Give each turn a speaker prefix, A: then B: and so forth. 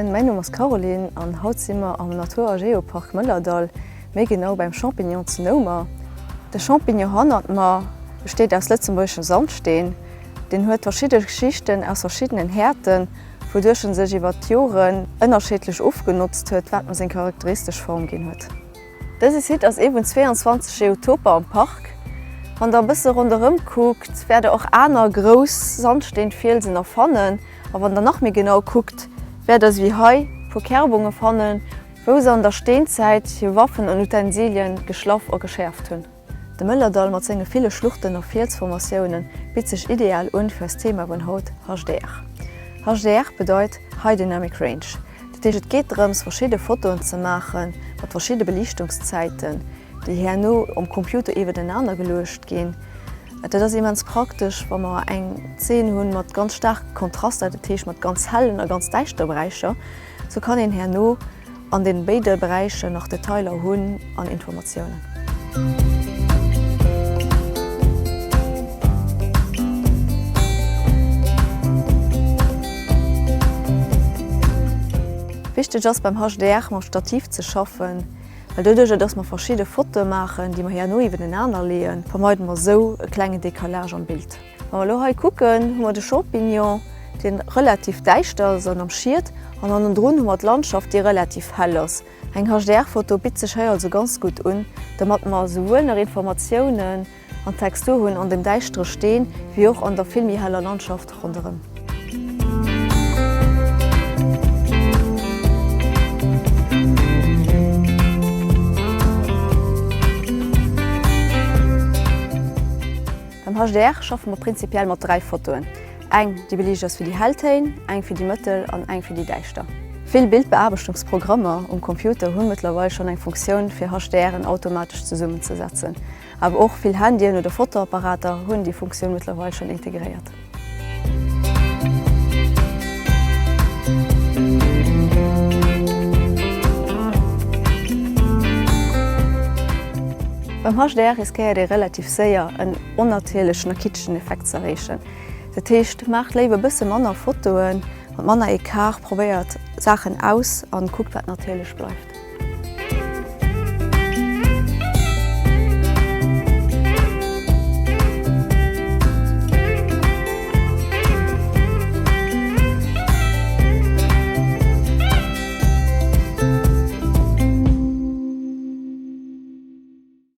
A: Moien, mäin Numm ass Caroline an haut si mer am Natur a Geopark Mëllerdall, méi genau beim Champignon zu Noumer. De Champignon hannert mer besteet aus lëtzebuergeschem Sandsteen. Deen huet verschidde Schichten aus verschiddenen Häerten, wouduerch en sech iwwer d'Joren ënnerscheedlech ofgenotzt huet, wat em seng charakteristesch Form ginn huet. Dëse Site ass ee vun 22 Geotoper am Park. Wann der e bësse ronderëm kuckt, wäert der och aner grouss Sandsteenfielsen erfannen. A wann der nach méi genau kuckt, wäert der esou wéi hei e puer Kerbunge fannen, wou se an der Steenzäit hir Waffen an Utensilien geschlaff a geschäerft hunn. De Mëllerdall mat senge ville Schluchten a Fielsformatioune bitt sech ideal un fir eist Thema vun haut, HDR. HDR bedeit High Dynamic Range. Dat heescht et geet drëms verschidde Fotoen ze maache mat verschidde Beliichtungszäiten, déi herno um Computer iwwertenaner geluecht ginn. Dat ass immens praktesch wa mer eng Zeen hunn mat ganz staarke Kontraster, dat heescht mat ganz hellen a ganz däischtere Beräicher. Sou kann een herno an den béide Beräicher nach Detailer hunn an Informatiounen. Wichteg ass beim HDR mam Stativ ze schaffen, well doduercher dass mer verschidde Fotoe maachen, déi mer herno iwwertenaner leeën, vermeiden mer sou e klengen Décalage am Bild. Wa mer elo hei kucken, hu mer de Champignon, dee relativ däischter ass an am Schiet, an hannendrun hu mer d'Landschaft, déi relativ hell ass. Eng HDR-Foto bitt sech hei also ganz gutt un, domat mer esouwuel nach Informatiounen an Textur hunn an dem däischtere Steen, wéi och an der vill méi heller Landschaft ronderëm. Beim HDR schaffe mer prinzipiell mat 3 Fotoen, eng déi beliicht ass fir déi hell Téin, eng fir déi mëttel an eng fir déi däischter. Vill Bildbeaarbechtungsprogrammer um Computer hunn mëttlerweil schonn eng Funktioun fir HDRen automatesch zesummenzesetzen. Awer och vill Handyen oder Fotoapparater hunn déi Funktioun mëttlerweil schonn integréiert. Beim HDR riskéiert ee relativ séier en onnatierlechen a kitschegen Effekt ze erreechen. Dat heescht, maacht léiwer e bësse manner Fotoen, mat manner Ecart, probéiert Saachen aus an kuckt wat natierlech bleift.